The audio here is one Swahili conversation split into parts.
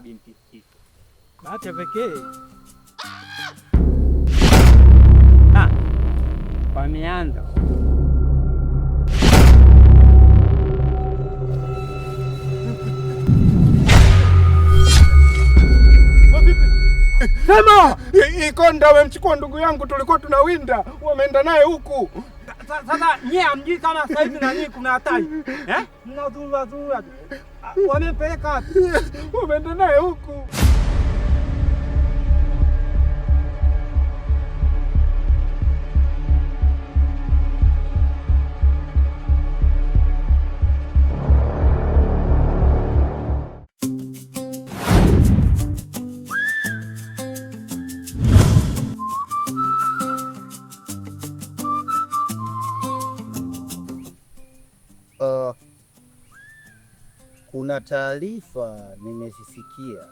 Binti Siso. Bahati ya pekee. Ah, wameanza. Sema! Ikonda wamemchukua ndugu yangu, tulikuwa tunawinda, wameenda naye huku. Sasa nyie hamjui kama sasa hivi nani kuna hatari eh? Mnazurura zurura tu. Wamempeleka wapi? Wameenda naye huku. Kuna taarifa nimezisikia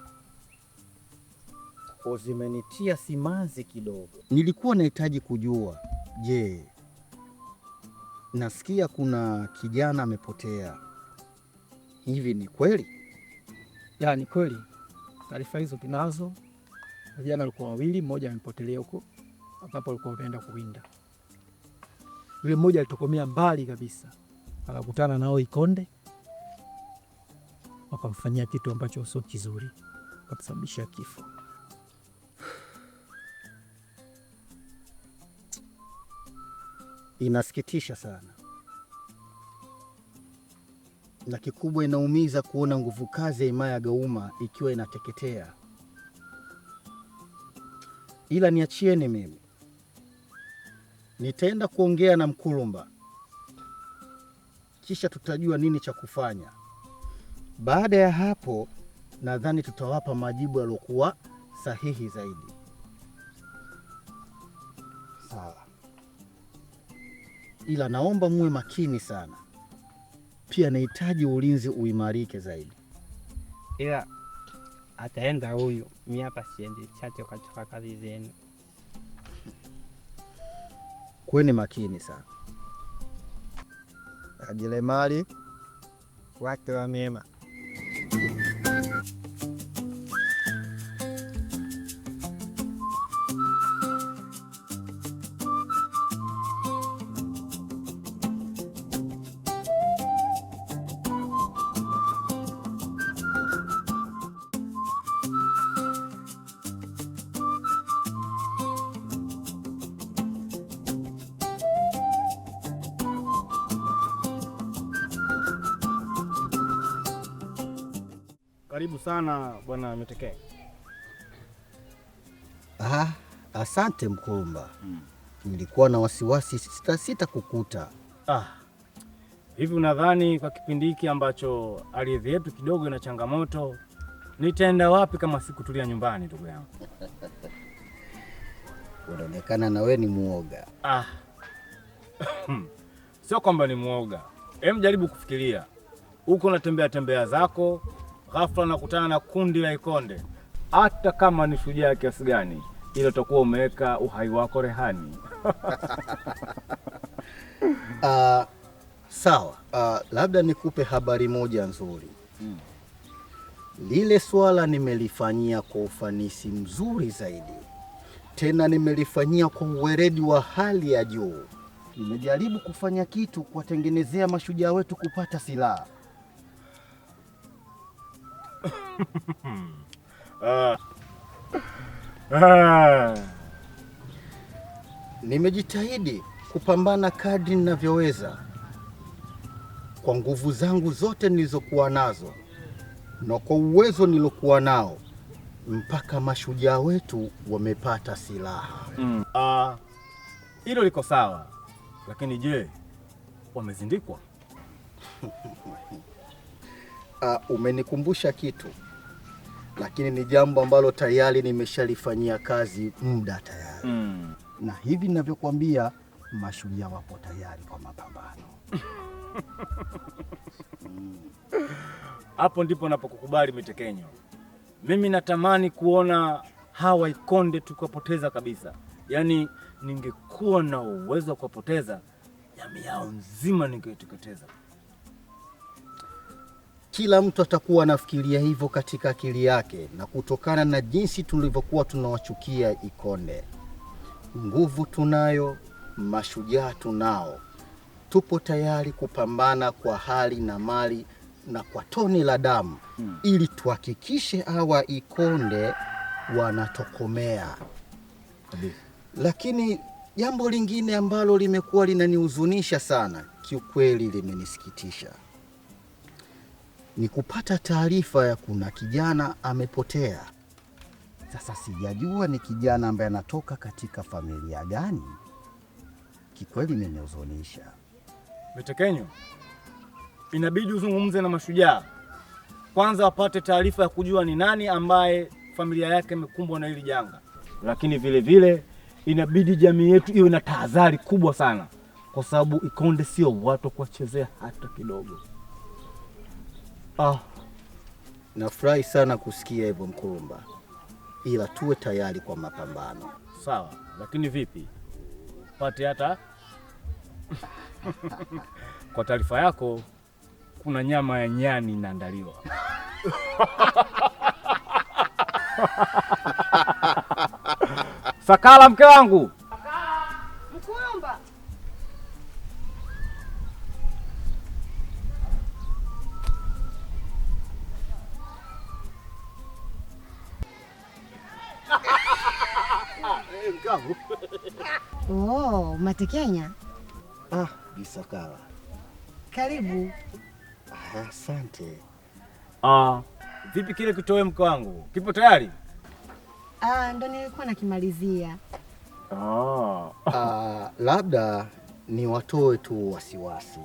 kwa zimenitia simanzi kidogo. Nilikuwa nahitaji kujua, je, nasikia kuna kijana amepotea, hivi ni kweli? Ya, ni kweli taarifa hizo tunazo. Vijana walikuwa wawili, mmoja amepotelea huko ambapo walikuwa wameenda kuwinda. Yule mmoja alitokomea mbali kabisa, akakutana nao Ikonde, wakamfanyia kitu ambacho sio kizuri, wakamsababisha kifo. Inasikitisha sana, na kikubwa inaumiza kuona nguvu kazi ya himaya ya Gauma ikiwa inateketea. Ila niachieni mimi, nitaenda kuongea na Mkulumba, kisha tutajua nini cha kufanya. Baada ya hapo, nadhani tutawapa majibu yaliyokuwa sahihi zaidi. Sawa, ila naomba muwe makini sana. Pia nahitaji ulinzi uimarike zaidi. Ila ataenda huyu, mi hapa siendi, chache katika kazi zenu. Kweni makini sana. Ajilemali wake wa mema. Karibu sana bwana Mitekee. Ah, asante Mkulumba. Nilikuwa na wasiwasi sita kukuta. Ah, hivi unadhani kwa kipindi hiki ambacho ardhi yetu kidogo ina changamoto, nitaenda wapi kama sikutulia nyumbani, ndugu yangu? Unaonekana na we ni muoga. Ah, sio kwamba ni muoga. Hem, jaribu kufikiria, huko unatembea tembea zako, ghafla nakutana na kundi la Ikonde. Hata kama ni shujaa kiasi gani, ila utakuwa umeweka uhai wako rehani. Ah, sawa. Ah, labda nikupe habari moja nzuri. Lile swala nimelifanyia kwa ufanisi mzuri zaidi, tena nimelifanyia kwa uweredi wa hali ya juu. Nimejaribu kufanya kitu kuwatengenezea mashujaa wetu kupata silaha. Ah. Nimejitahidi kupambana kadri ninavyoweza kwa nguvu zangu zote nilizokuwa nazo na kwa uwezo nilokuwa nao mpaka mashujaa wetu wamepata silaha. Ah, hilo liko sawa, lakini je, wamezindikwa? Ah, umenikumbusha kitu, lakini ni jambo ambalo tayari nimeshalifanyia kazi muda tayari, na hivi ninavyokuambia, mashujaa wapo tayari kwa mapambano. Hapo ndipo napokukubali Mitekenyo. Mimi natamani kuona hawa Ikonde tukiwapoteza kabisa. Yaani ningekuwa na uwezo wa kuwapoteza, jamii yao nzima ningeiteketeza. Kila mtu atakuwa anafikiria hivyo katika akili yake, na kutokana na jinsi tulivyokuwa tunawachukia Ikonde. Nguvu tunayo, mashujaa tunao. Tupo tayari kupambana kwa hali na mali na kwa tone la damu ili tuhakikishe hawa Ikonde wanatokomea. Lakini jambo lingine ambalo limekuwa linanihuzunisha sana, kiukweli limenisikitisha, ni kupata taarifa ya kuna kijana amepotea. Sasa sijajua ni kijana ambaye anatoka katika familia gani. Kikweli imenihuzunisha. Mtekenyo, inabidi uzungumze na mashujaa kwanza, wapate taarifa ya kujua ni nani ambaye familia yake imekumbwa na hili janga. Lakini vile vile inabidi jamii yetu iwe na tahadhari kubwa sana, kwa sababu Ikonde sio watu kuwachezea hata kidogo. Nafurahi sana kusikia hivyo Mkurumba, ila tuwe tayari kwa mapambano. Sawa, lakini vipi pate hata kwa taarifa yako, kuna nyama ya nyani inaandaliwa. Sakala mke wangu. Mkurumba. Oh, Matekenya. Bisakala. Karibu. Asante. Vipi kile kitoe mke wangu? Kipo tayari? Ndo nilikuwa nakimalizia. Labda ni watoe tu wasiwasi.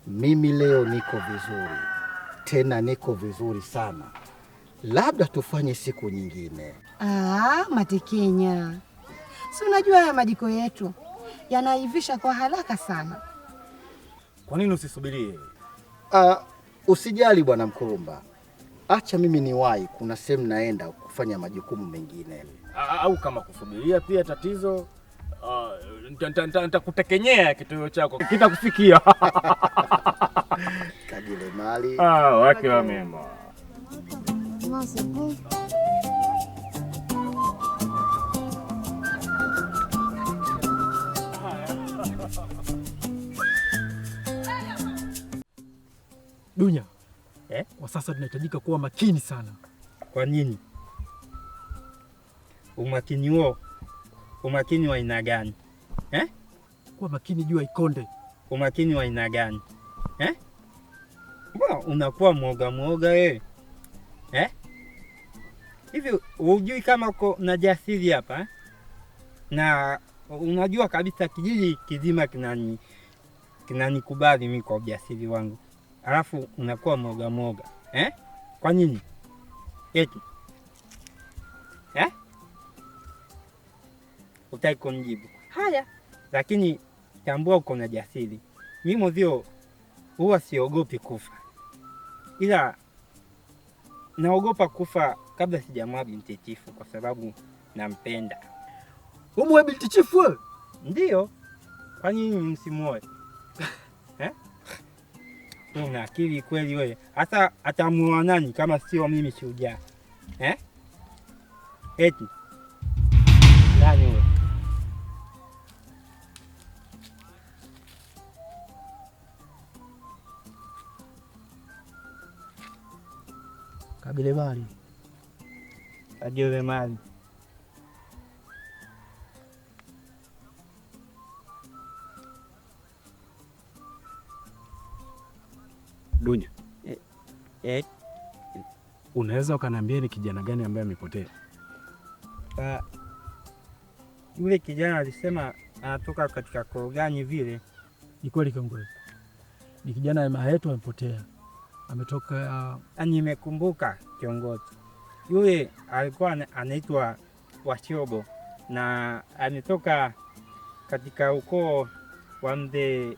Mimi leo niko vizuri. Tena niko vizuri sana. Labda tufanye siku nyingine. Matekenya. Si unajua haya majiko yetu yanaivisha kwa haraka sana. Kwa nini usisubirie? Usijali bwana Mkurumba. Acha mimi niwahi, kuna sehemu naenda kufanya majukumu mengine. Au kama kusubiria pia tatizo, nitakutekenyea kitoweo chako. Kitakufikia. Kagile mali. Wake wa mema. Dunya, kwa sasa tunahitajika kuwa makini sana. Kwa nini? Umakini huo, umakini wa aina gani? Kuwa makini juu ya Ikonde. Umakini wa aina gani? Mbona unakuwa mwoga mwoga wewe? Hivi hujui kama uko na jasiri hapa? Na unajua kabisa kijiji kizima kinanikubali mimi kwa ujasiri wangu. Alafu unakuwa mwoga mwoga. Kwa nini? Eti. Utaki kunijibu. Haya, lakini tambua uko na jasiri. Mimi mzio huwa siogopi kufa. Ila naogopa kufa kabla sijamwoa binti chifu kwa sababu nampenda. Umuoe binti chifu wewe? Ndio. Kwa nini msimuoe? Una akili kweli wewe. Hata atamuoa nani kama sio mimi shujaa? Eti. Nani wewe? Kabile mali. Ajue mali. Dunya. Unaweza ukaniambia ni kijana gani ambaye amepotea? Yule kijana alisema anatoka katika koo gani vile. Ni kweli kiongozi. Ni kijana wa yetu amepotea. Ametoka. Nimekumbuka kiongozi. Yule alikuwa anaitwa Washobo na ametoka katika ukoo wa mzee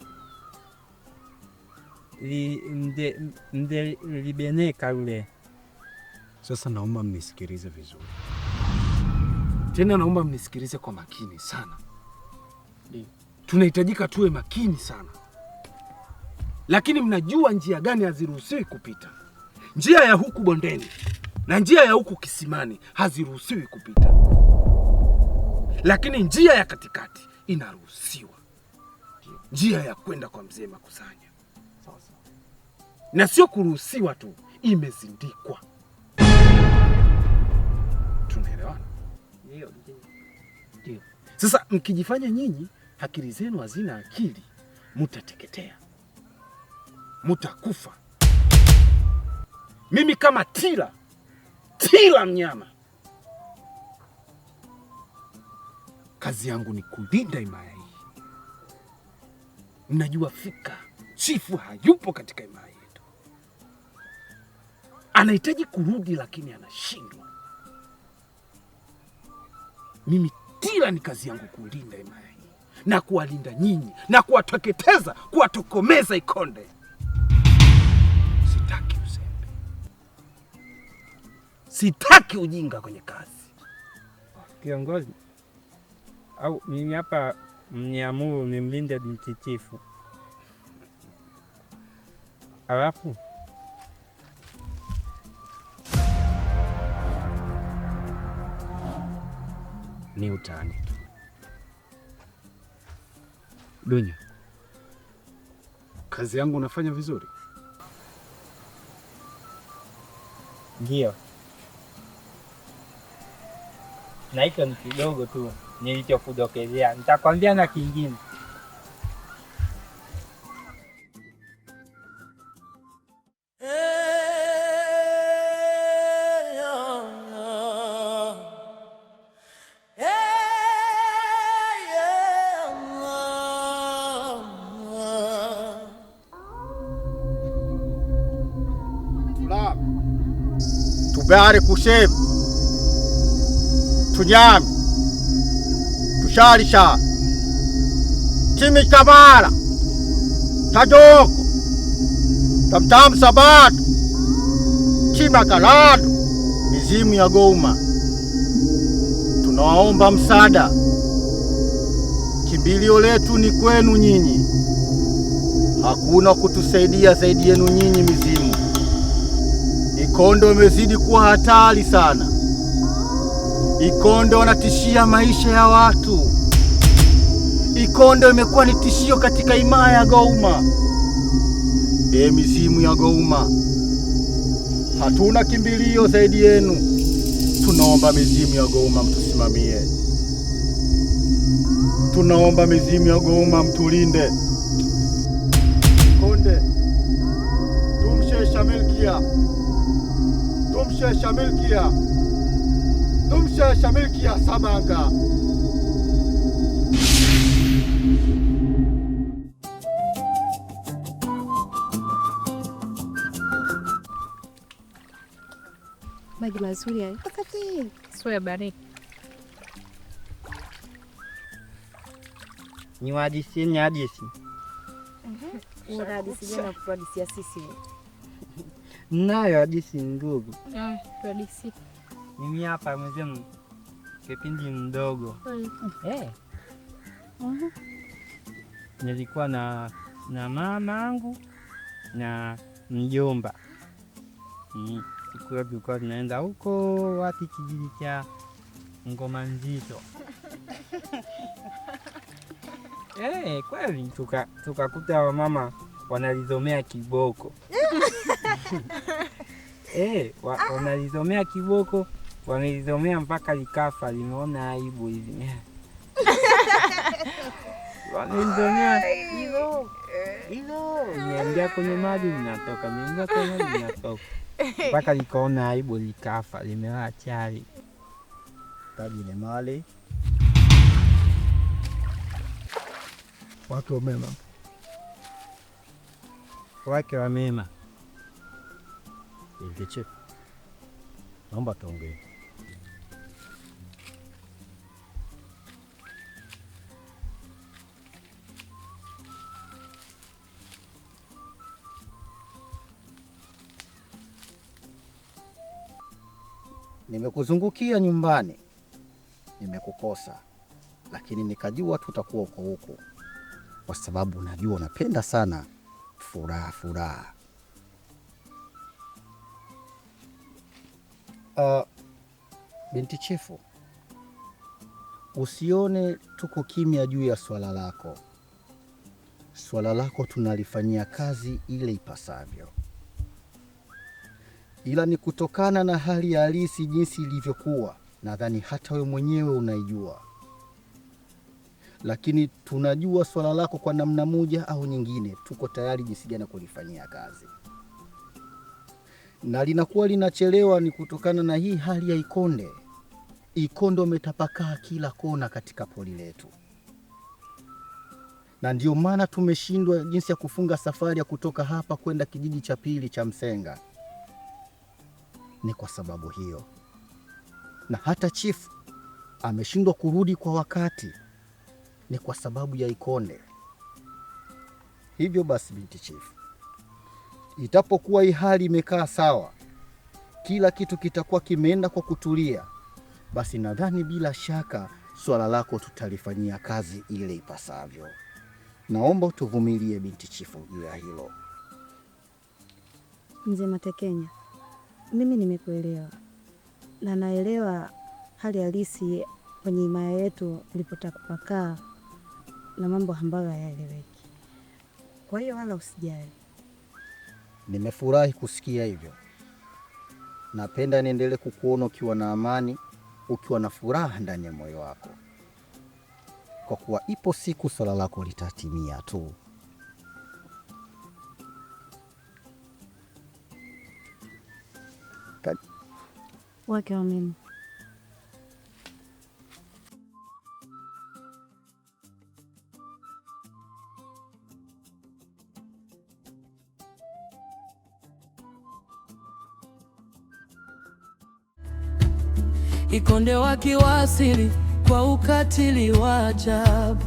Libeneka yule. Sasa naomba mnisikilize vizuri. Tena naomba mnisikilize kwa makini sana. Tunahitajika tuwe makini sana. Lakini mnajua njia gani haziruhusiwi kupita. Njia ya huku bondeni na njia ya huku kisimani haziruhusiwi kupita, lakini njia ya katikati inaruhusiwa, njia ya kwenda kwa mzee Makusanya. Na sio kuruhusiwa tu, imezindikwa. Tunaelewana? Ndio, ndio. Sasa mkijifanya nyinyi akili zenu hazina akili, mutateketea, mutakufa. Mimi kama Tila, Tila mnyama, kazi yangu ni kulinda himaya hii. Mnajua fika chifu hayupo katika himaya yetu, anahitaji kurudi lakini anashindwa. Mimi Tila ni kazi yangu kulinda himaya hii na kuwalinda nyinyi na kuwateketeza, kuwatokomeza Ikonde. Sitaki uzembe, sitaki ujinga kwenye kazi. Kiongozi, au mimi hapa mniamuru nimlinde binti chifu, alafu ni utani tu. Dunya, kazi yangu unafanya vizuri? Ndio. Na hicho ni kidogo tu nilichokudokezea, nitakwambia na kingine. Tubare kushevu tunyame tushalisha timikamala tajoko tamtam sabato timakalatu. Mizimu ya Goma, tunawaomba msaada. Kimbilio letu ni kwenu nyinyi, hakuna kutusaidia zaidi yenu nyinyi mizimu. Ikondo imezidi kuwa hatari sana. Ikondo wanatishia maisha ya watu. Ikondo imekuwa ni tishio katika himaya ya Goma. E mizimu ya Goma, hatuna kimbilio zaidi yenu. Tunaomba mizimu ya Goma mtusimamie. Tunaomba mizimu ya Goma mtulinde. Konde tumshesha milkia, tumshesha milkia, tumshesha milkia Sabanga. Maji mazuri hayo. Wakati sio bariki. Ni hadithi, ni hadithi. Una hadithi gani kutuhadithia sisi? Nayo hadithi ndugu. Tuhadithi. Mimi hapa mwenzenu kipindi mdogo. Nilikuwa na mamangu na mjomba. Siku hiyo tulikuwa tunaenda huko wapi, kijiji cha Ngoma Nzito. Kweli tukakuta wamama wanalizomea kiboko. Wanalizomea kiboko, wanalizomea mpaka likafa, limeona aibu hivi. Wanalizomea hilo hilo, niambia kwenye maji linatoka, niambia kwenye maji linatoka, mpaka likaona aibu likafa, limelala chali. Taji ni mali. Wake wa mema. Wake wa mema. Ingeche, naomba tuongee. Nimekuzungukia nyumbani, nimekukosa, lakini nikajua tutakuwa uko huko, kwa sababu najua unapenda sana furaha furaha. Binti chifu, usione tuko kimya juu ya swala lako. Swala lako tunalifanyia kazi ile ipasavyo, ila ni kutokana na hali ya halisi jinsi ilivyokuwa, nadhani hata wewe mwenyewe unaijua, lakini tunajua swala lako kwa namna moja au nyingine, tuko tayari jinsi gani kulifanyia kazi, na linakuwa linachelewa ni kutokana na hii hali ya Ikonde. Ikonde umetapakaa kila kona katika pori letu, na ndio maana tumeshindwa jinsi ya kufunga safari ya kutoka hapa kwenda kijiji cha pili cha Msenga. Ni kwa sababu hiyo, na hata chifu ameshindwa kurudi kwa wakati, ni kwa sababu ya Ikonde. Hivyo basi, binti chifu, itapokuwa hii hali imekaa sawa, kila kitu kitakuwa kimeenda kwa kutulia, basi nadhani bila shaka swala lako tutalifanyia kazi ile ipasavyo. Naomba utuvumilie binti chifu juu ya hilo. Mzee Matekenya, mimi nimekuelewa na naelewa hali halisi kwenye himaya yetu ilipotapakaa na mambo ambayo hayaeleweki. Kwa hiyo wala usijali. Nimefurahi kusikia hivyo. Napenda niendelee kukuona ukiwa na amani, ukiwa na furaha ndani ya moyo wako, kwa kuwa ipo siku swala lako litatimia tu. Wake wa mimi. Ikonde wakiwasili kwa ukatili wa ajabu.